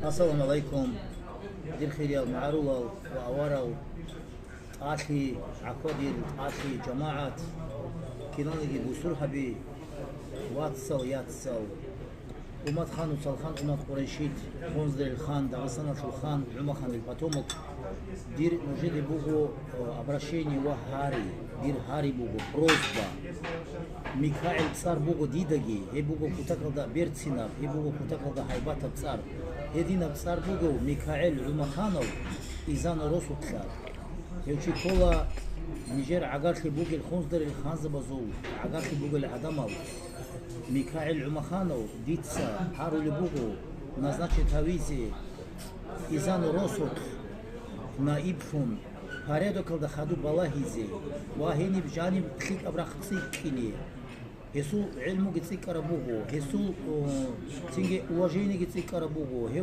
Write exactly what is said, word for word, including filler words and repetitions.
Ассаламу гӀалайкум, дир хириял магӀарулал ва аварал, тӀалъи, гӀахьвадил, тӀалъи, жамагӀат, киналниги бусургьаби, вацал, яцал, Умат хан, нуцал хан, Умат Къурайшит, Хунзрил хан, Дагъистаналъул хан, ГӀумаханил патомок. Дир нужеде буго, э, обращение ва гьари, дир гьари буго, просьба. МикагӀил цӀар буго дидаги, гьеб буго кутакалда берцинаб, гьеб буго кутакалда гьайбатаб цӀар. Гьединаб цӀар буго МикагӀил ГӀумаханов Изану росулъа. Гьев чи ккола нижер гӀагарлъи бугел хунздарил ханзабазул гӀагарлъи бугел гӀадамал. МикагӀил ГӀумаханов дица гьарулеб буго назначить гьавизе Изану росулъ наиблъун порядокалда хадуб балагьизе ва гьениб жаниб лъикӀаб рахъ цӀикӀкӀине. Гьесул гӀелмуги цӀикӀкӀараб буго, гьесул, о, цинги уважениеги цӀикӀкӀараб буго. Гьев